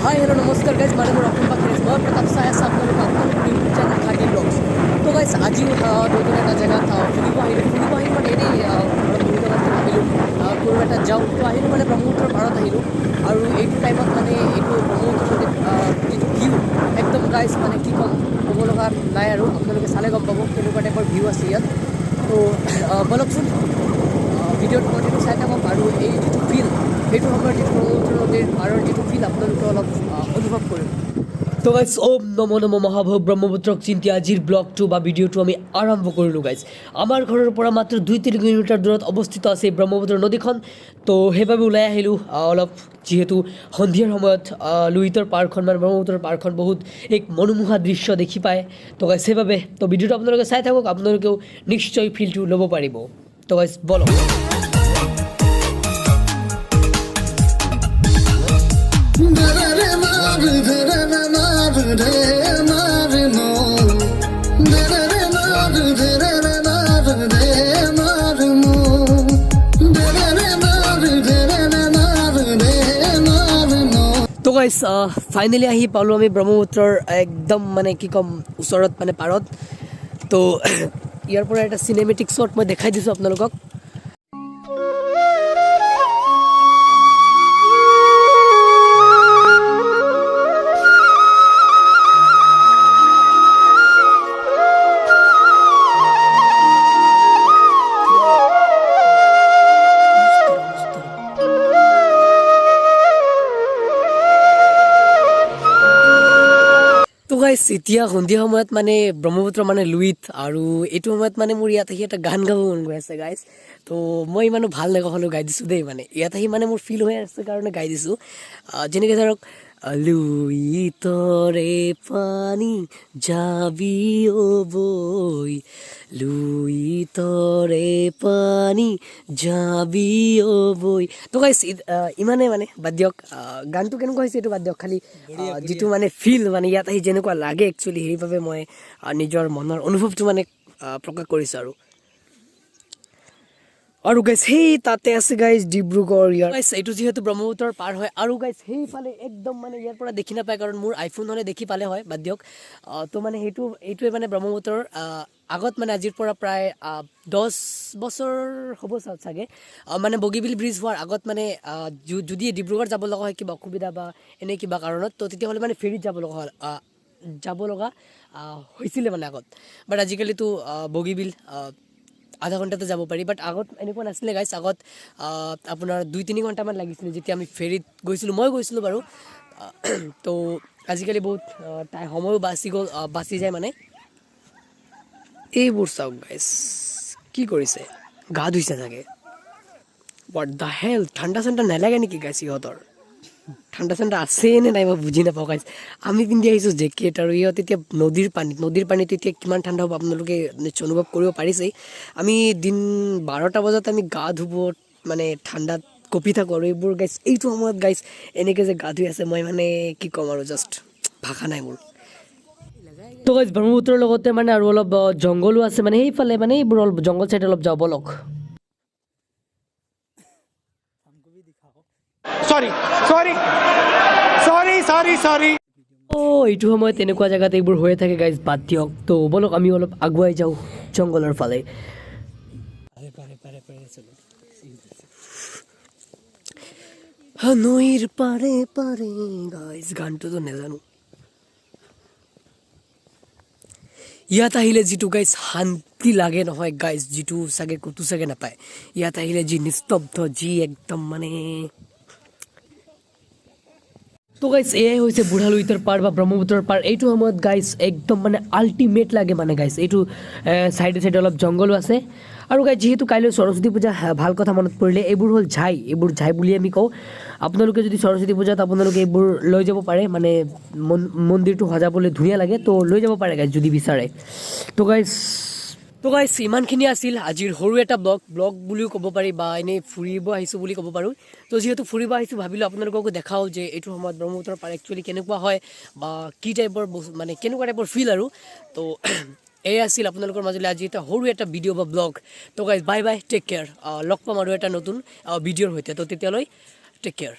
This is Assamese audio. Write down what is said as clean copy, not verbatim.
হাই, হেল্ল', নমস্কাৰ গাইজ। মানে মোৰ অসম পাখি, মই প্ৰতাপ, চাই আছে আপোনালোকে আপোনালোকৰ ইউটিউব চেনেল খাৰ্গী ব্লগছ। তো গাইজ, আজিও নতুন এটা জেগাত ফুৰিব আহিলোঁ। ফুৰিব আহিলোঁ মানে এনেই ঘৰত বহি থকাতকৈ ভাবিলোঁ ক'ৰবাত এটা যাওঁ। তো আহিলোঁ, মানে ব্ৰহ্মপুত্ৰৰ পাৰত আহিলোঁ। আৰু এইটো টাইমত মানে এইটো ব্ৰহ্মপুত্ৰ নদীত যিটো ভিউ, একদম গাইজ, মানে কি ক'ম, ক'ব লগা নাই আৰু। আপোনালোকে চালে গম পাব কেনেকুৱা টাইপৰ ভিউ আছে ইয়াত। তো ব'লকচোন, ভিডিঅ'টো কণ্টিনিউ চাই থাকক আৰু এই যিটো ফিল, সেইটো সময়ত যিটো ব্ৰহ্মপুত্ৰ নদীৰ পাৰৰ যিটো ফিল, আপোনালোকে অলপ অনুভৱ কৰিব। তো গাইজ, ওম নম নম মহাভৈৰৱ ব্ৰহ্মপুত্ৰক চিন্তি আজিৰ ব্লগটো বা ভিডিঅ'টো আমি আৰম্ভ কৰিলোঁ। গাইজ, আমাৰ ঘৰৰ পৰা মাত্ৰ 2-3 কিলোমিটাৰ দূৰত অৱস্থিত আছে এই ব্ৰহ্মপুত্ৰ নদীখন। তো সেইবাবে ওলাই আহিলোঁ অলপ, যিহেতু সন্ধিয়াৰ সময়ত লুইতৰ পাৰখন, মানে ব্ৰহ্মপুত্ৰৰ পাৰখন বহুত এক মনোমোহা দৃশ্য দেখি পায়। তো গাইজ, সেইবাবে তো ভিডিঅ'টো আপোনালোকে চাই থাকক, আপোনালোকেও নিশ্চয় ফিলটো ল'ব পাৰিব। তো গাইজ, বলক। তো গাইজ, ফাইনেলি আহি পালোঁ আমি ব্ৰহ্মপুত্ৰৰ একদম, মানে কি ক'ম, ওচৰত, মানে পাৰত। তো ইয়াৰ পৰা এটা চিনেমেটিক শ্বট মই দেখাই দিছোঁ আপোনালোকক। তো গাইজ, এতিয়া সন্ধিয়া সময়ত মানে ব্ৰহ্মপুত্ৰ, মানে লুইত, আৰু এইটো সময়ত মানে মোৰ ইয়াত আহি এটা গান গাব মন গৈ আছে গাইজ। তো মই ইমানো ভাল নাগাওঁ, হ'লেও গাই দিছোঁ দেই। মানে ইয়াত আহি মানে মোৰ ফিল হৈ আছে কাৰণে গাই দিছোঁ। যেনেকৈ ধৰক, লুইতৰে পানী যাবি অ বৈ, লুইতৰে পানী যাবি অ বৈ। তো গাইজ, ইমানেই মানে, বাদ দিয়ক। গানটো কেনেকুৱা হৈছে এইটো বাদ দিয়ক, খালি যিটো মানে ফিল, মানে ইয়াত আহি যেনেকুৱা লাগে একচুৱেলি, সেইবাবে মই নিজৰ মনৰ অনুভৱটো মানে প্ৰকাশ কৰিছোঁ। আৰু গাইজ, সেই তাতে আছে গাইজ ডিব্ৰুগড়। ইয়াৰ গাইজ, এইটো যিহেতু ব্ৰহ্মপুত্ৰৰ পাৰ হয়। আৰু গাইজ, সেইফালে একদম মানে ইয়াৰ পৰা দেখি নাপায়, কাৰণ মোৰ আইফোন হ'লে দেখি পালে হয়, বাদ দিয়ক। তো মানে এইটোৱে মানে ব্ৰহ্মপুত্ৰৰ আগত, মানে আজিৰ পৰা প্ৰায় 10 বছৰ হ'ব চাগে, মানে বগীবিল ব্ৰিজ হোৱাৰ আগত, মানে যদি ডিব্ৰুগড় যাব লগা হয় কিবা অসুবিধা বা এনেই কিবা কাৰণত, তো তেতিয়াহ'লে মানে ফেৰীত যাব লগা হয়, যাব লগা হৈছিলে মানে আগত। বাট আজিকালিতো বগীবিল আধা ঘণ্টাতে যাব পাৰি। বাট আগত এনেকুৱা নাছিলে গাইছ। আগত আপোনাৰ 2-3 ঘণ্টামান লাগিছিলে যেতিয়া আমি ফেৰীত গৈছিলোঁ, মই গৈছিলোঁ বাৰু। তো আজিকালি বহুত সময়ো বাচি গ'ল, বাচি যায় মানে। এইবোৰ চাওক গাইছ, কি কৰিছে, গা ধুইছে চাগে। What the hell, ঠাণ্ডা চাণ্ডা নালাগে নেকি গাইছ? ইহঁতৰ ঠাণ্ডা চাণ্ডা আছে নে নাই মই বুজি নাপাওঁ গাইছ। আমি পিন্ধি আহিছোঁ জেকেট আৰু ইহঁত এতিয়া নদীৰ পানীত। নদীৰ পানীত এতিয়া কিমান ঠাণ্ডা হ'ব আপোনালোকে নিশ্চয় অনুভৱ কৰিব পাৰিছেই। আমি দিন 12টা বজাত আমি গা ধুব মানে ঠাণ্ডাত কঁপি থাকোঁ আৰু এইবোৰ গাইছ এইটো সময়ত গাইছ এনেকৈ যে গা ধুই আছে, মই মানে কি ক'ম আৰু, জাষ্ট ভাষা নাই মোৰ। তো গাইছ, ব্ৰহ্মপুত্ৰৰ লগতে মানে আৰু অলপ জংঘলো আছে, মানে সেইফালে, মানে এইবোৰ অলপ জংঘল চাইড অলপ যাওঁ বলক। Sorry, sorry, sorry, sorry, sorry. অ' এইটো সময়ত তেনেকুৱা জেগাত এইবোৰ হৈয়ে থাকে গাইজ, বাদ দিয়ক। তো ব'লক, আমি অলপ আগুৱাই যাওঁ জংঘলৰ ফালে। পাৰে পাৰে পাৰে চলো। নৈৰ পাৰে পাৰে, গাইজ, গানটোতো নাজানো। ইয়াত আহিলে যিটো গাইজ শান্তি লাগে নহয় গাইজ, যিটো চাগে ক'তো চাগে নাপায়। ইয়াত আহিলে যি নিস্তব্ধ, যি একদম মানে। তো গাইজ, এয়াই হৈছে বুঢ়া লুইতৰ পাৰ বা ব্ৰহ্মপুত্ৰৰ পাৰ। এইটো সময়ত গাইজ একদম মানে আল্টিমেট লাগে মানে গাইজ। এইটো চাইডে চাইডে অলপ জংঘলো আছে। আৰু গাইজ, যিহেতু কাইলৈ সৰস্বতী পূজা, ভাল কথা মনত পৰিলে, এইবোৰ হ'ল ঝাই, এইবোৰ ঝাই বুলি আমি কওঁ। আপোনালোকে যদি সৰস্বতী পূজাত আপোনালোকে এইবোৰ লৈ যাব পাৰে, মানে মন্দিৰটো সজাবলৈ ধুনীয়া লাগে, তো লৈ যাব পাৰে গাইজ যদি বিচাৰে। তো গাইজ, ইমানখিনি আছিল আজিৰ সৰু এটা ব্লগ, ব্লগ বুলিও ক'ব পাৰি বা এনেই ফুৰিব আহিছোঁ বুলি ক'ব পাৰোঁ। তো যিহেতু ফুৰিব আহিছোঁ, ভাবিলোঁ আপোনালোককো দেখাওঁ যে এইটো সময়ত ব্ৰহ্মপুত্ৰৰ পাৰ একচুৱেলি কেনেকুৱা হয় বা কি টাইপৰ মানে কেনেকুৱা টাইপৰ ফিল। আৰু তো এয়ে আছিল আপোনালোকৰ মাজলৈ আজি এটা সৰু এটা ভিডিঅ' বা ব্লগ। তো guys, bye bye, take care. লগ পাম আৰু এটা নতুন ভিডিঅ'ৰ সৈতে। তো তেতিয়ালৈ টেক কেয়াৰ।